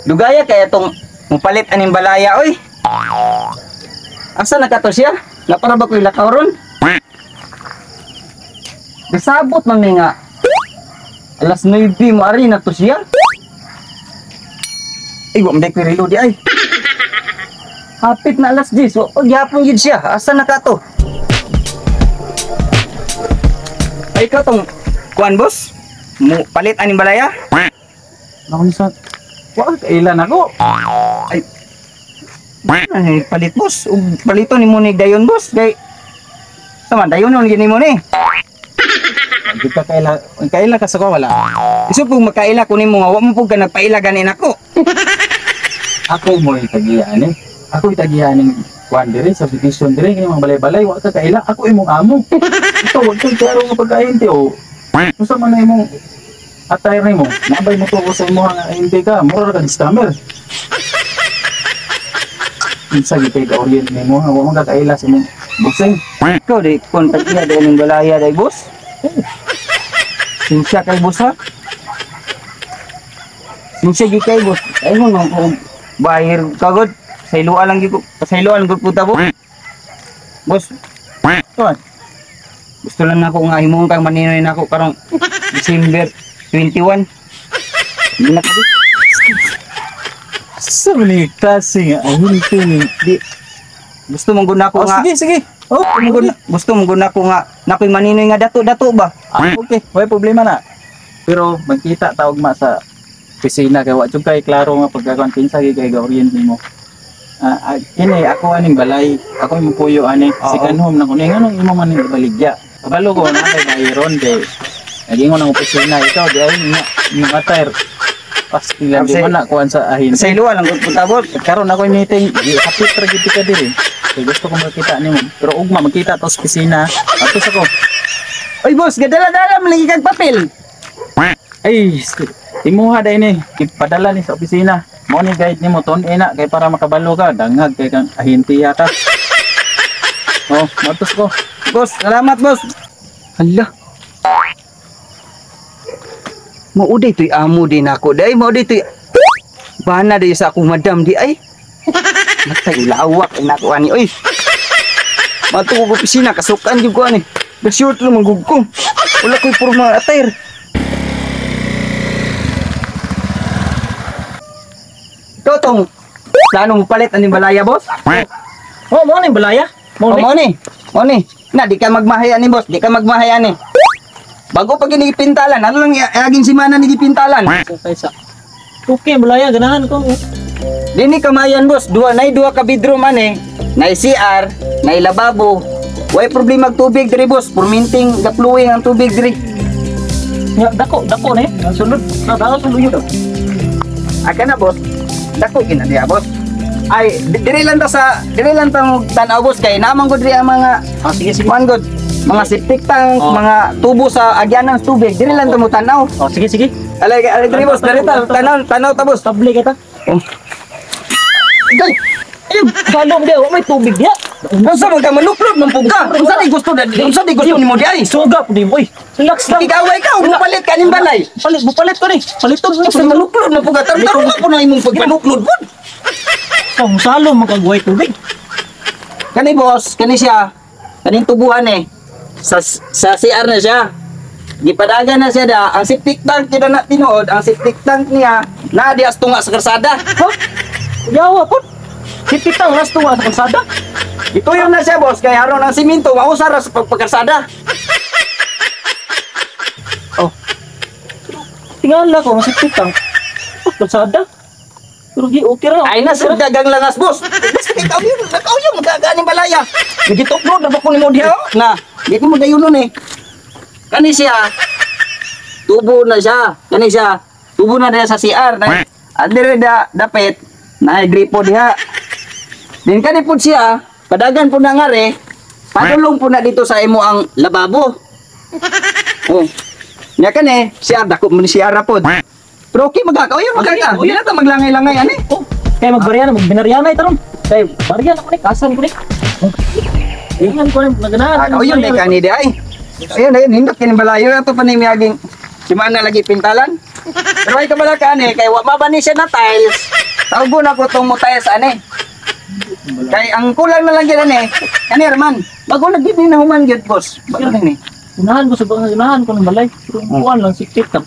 Dugaya kaya tong mupalit aning balaya oy. Asa na kato siya? Napara ba ko'y lakaw ron? Gasabot man mi nga. Alas 9 mo ari na to siya. Ay, wa man ko'y relo di ay. Hapit na alas 10, wa pa gyapon gid siya. Asa na ka to? Ay, ikaw tong kuan boss? Mo palit aning balaya? Nakunsa. Wa kailan ako. Ay, ay palit boss. Ug palito nimo ni dayon boss kay sama dayon nun gini mo ni. Di ka kaila, kaila ka sa ko wala. Iso pug makaila ko nimo nga wa mo pug ka nagpaila gani nako. Ako mo itagihan eh. Ako itagihan ning kuan diri sa petition diri kini mga balay-balay wa ka kaila, ako imong amo. Ikaw wag kay klaro nga pagkainte o. Unsa man na imong attire nimo? Nabay mo tuo sa imong nga ahente ka, mura ra ka scammer. Unsa gyud kay ka-orient nimo ha, wa man ka kaila sa imong boxing. Ikaw di kon tagiya dayon ning balaya day boss. Sinsya kay boss ha. Sinsya gyud kay boss. Ay mo nang kung bayar kagod sa iluan lang gyud ko. Sa iluan gud puta bo. Boss, Tuan, gusto lang nako nga himong kang maninoy nako karong December 21. Hindi na kadi. sa ni klase nga ahente ni. Di gusto mong gud nako Oh, nga. sige, sige. Oh, Gusto mong gud nako nga nakoy maninoy nga dato-dato ba. Ah, okay, way problema na. Pero magkita tawag ma sa opisina kay wa jud kay klaro nga pagkakuan kinsa gyud kay ga-orient nimo. Ah, ah, kini ako aning balay, ako imong puyo ani, Oo. second home na ko ni nganong imo man ning ibaligya. Kabalo ko na kay bayron kay nagingon ang opisina ikaw di ay nga imong attire. Pastilan di man na kuan sa ahin. Sa iluan lang gud punta boss. Karon ako meeting, di hapit ra gid ka diri. Kay gusto ko makita nimo. Pero ugma magkita to sa opisina. Atos ako. Oy boss, gadala-dala man lagi kag papel. Ay, imuha dai ni, ipadala ni sa opisina. Mo ni guide nimo ton ina kay para makabalo ka, dangag kay kang ahintiya ka. Oh, matos ko. Boss, salamat boss. Hala. Mauday to'y amo din ako. Day, mauday to'y bana day sa akong madam di ay. Matay lawak ay nako ani oy. Mato ko opisina kasukan jud ko ani. Gasyot lang manggug ko. Wala ko'y formal attire. Ikaw tong plano mo palit aning balaya boss? Oh, mo ni balaya. Mo Oh, ni. mo ni. Mo ni. Na di ka magmahay ani boss, di ka magmahay ani. Bago pa gini gipintalan, ano lang aging simana ni gipintalan? Sa okay, balaya ganahan ko. Dini kamayan boss, duha nay duha ka bedroom ani, nay CR, nay lababo. Way problema ag tubig diri boss, purminting gapluwing ang tubig diri. Nya dako, dako ni. Ang sulod, na dako sulod yun. Aka na boss. Dako gina diha boss. Ay, diri lang ta sa diri lang ta mo tan-aw boss kay naman gud diri ang mga Ah, sige sige. kuan gud, mga septic tank, Oh. mga tubo sa agyanan ng tubig. Diri lang ta mo tan-aw. Oh, sige sige. Alay, alay diri boss, diri ta tanaw, tanaw ta boss. Table kita. Oh. Day. Ayun, salom dia, wa may tubig dia. Unsa man ka manuklod man pug ka? Unsa di gusto da? Unsa di gusto nimo di ay? Suga pud nimo, oy. Relax lang. Ikaw ka, mupalit ka ning balay. Palit, bupalit ko ni. Paliton ni. Unsa manuklod man pug ka? Tarong po na imong pagpanuklod pud. Sa salom man kag way tubig. Kani boss, kani siya. Kaning tubuhan eh. Sa CR na siya. Gipadagan na siya da. Ang septic tank kita na tinuod, ang septic tank niya na di astunga sa karsada. Ha? Yawa pud. Sipitang rasto nga sa kalsada. Ituyon na siya boss, kay aron ang simento mausa ra sa pagpagkarsada. Oh. Tingala ko masipitang. Oh, kalsada. Pero gi okay ra. Ay na sa dagang langas boss. Basta ikaw yun, ikaw yun, magkaganing balaya. Nagituklod na ba ko nimo diha? Na, di ko magayon nun eh. Kani siya, tubo na siya. Kani siya, tubo na diha sa CR. Na, andere da, dapit, na gripo diha. Din kani pud siya, padagan po na nga re, padulong po na dito sa imo ang lababo. Oh. Nya kani, siya dako mo ni siya ra pod. Pero okay magkakaw yun, magkaka. Di na ta maglangay-langay ani. Oh, kay magbarya na, magbinaryana itaron. Kay barya na ko ni, kasan ko ni. Ingan ko ni, naganahan. Ah, yun, di kani di ay. Ayun, ayun, hindot kini balayo ato pa ni miyaging simana lagi pintalan. Pero ay kabala ka ani kay wa mabani siya na tiles. Tawgon ako tong mo tiles ani. Kay ang kulang na lang gyud ani. Kani raman. Bago na gid ni nahuman gyud, boss. Bago na ni. Unahan ko sa unahan ko ng balay. Pero kuan lang septic tank.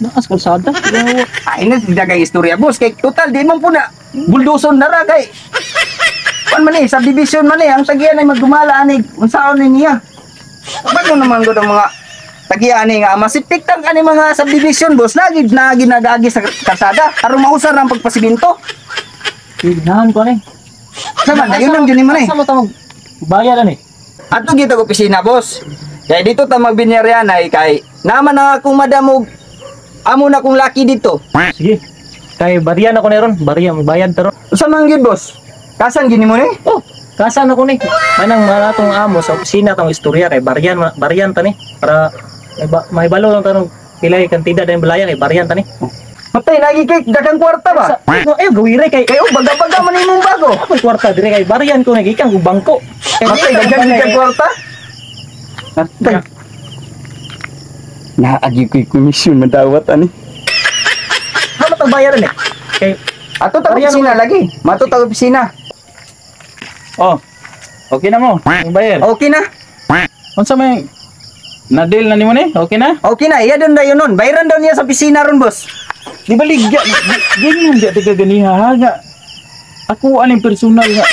Naas kalsada. Pero Ay na dagang istorya, boss, kay total di man po na buldoson na ra kay kuan man eh, subdivision man eh, ang tagian ay maggumala ani unsaon ni niya. Bago naman gud ang mga tagian ani nga masiptik tank ani mga subdivision, boss, lagi na ginagagi sa kalsada aron mausar ang pagpasibinto. Unahan ko ani. Sa man dayon lang jud ni man eh. Asa mo ta mag bayad ani? Ato gito ko opisina, boss. Kay dito ta magbinyaryana ay kay naman na akong madamog amo na kong laki dito. Sige. Kay bariyan ako ni ron, bariyan magbayad ta ron. Usa man gyud, boss? Kasan gini mo ni? Oh, kasan ako ni? Manang mga atong amo sa opisina tong istorya kay bariyan bariyan ta ni para may balo lang tanong pilay kantidad ang balaya kay bariyan ta ni. Matay lagi kay dagang kwarta ba? Sa, no, ay gawire kay Kay oh, baga-baga man imong bago. ako'y kwarta dire kay bariyan ko ni gikan kog bangko. Kay Matay dili dagang ka dagang kwarta. Matay. Naagi ko'y komisyon madawat ani. Ha matag bayaran eh. Kay Ato ta Bariyan opisina lagi. Mato ta opisina. Oh. Okay na mo. Ang bayar. Okay na. Unsa may na deal na nimo ni? Okay na? Okay na. Iya doon dayon nun. Bayaran daw niya sa opisina ron, boss. Di ba ligya? Ganyan di ka ganiha ha nga. Ako aning personal nga.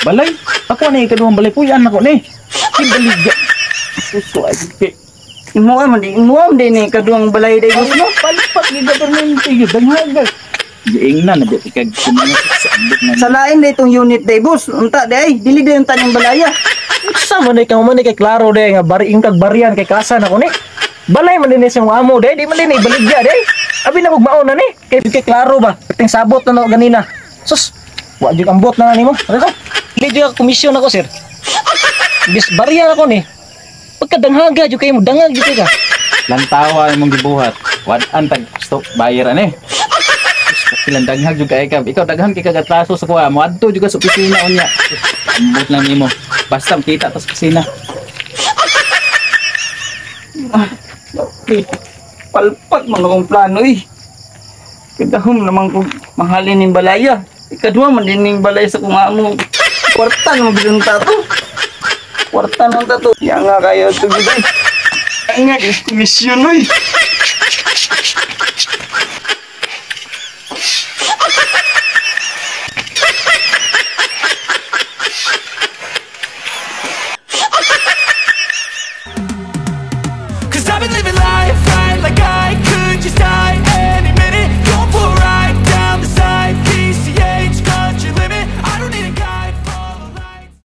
Balay, ako ani ikaduhang balay puyan nako ni. Di ba ligya? Suso ay kay Imo man di imo man din ni kaduang balay day, boss, no. Palpak ni government gyud danghaga. Giingnan na di ka sa ambot na. Sa lain na itong unit day, boss. Unta day, dili day yung tanang balaya. Unsa man day ka man day kay klaro day nga bari kag bariyan kay kasan ako ni. Balay man din sa amo day, di man din ibaligya day. Abi na kog mauna ni. Kay klaro ba? Ting sabot na nako ganina. Sus, wa jud ambot na nimo. Ano ko? Dili jud ka komisyon ako, sir. Bis bariyan ako ni. Pagkadanghaga jud kayo mo, dangag jud kay ka. Lantawa imong gibuhat. Wad-an tag stop buyer ani. Silang daghag jud kay ka. Ikaw daghan kay kagatraso sa kuha. Moadto jud ka sa opisina unya. Ambot lang nimo. Basta makita ta sa opisina. Eh, palpak man akong plano eh. Kadahom naman ko mahalin ning balaya. Ikaduha man din ning balaya sa kung amo. Kwarta naman bilon ta to. Kwarta naman ta to. Ya nga kayo tubig ay. Ay nga, komisyon oy.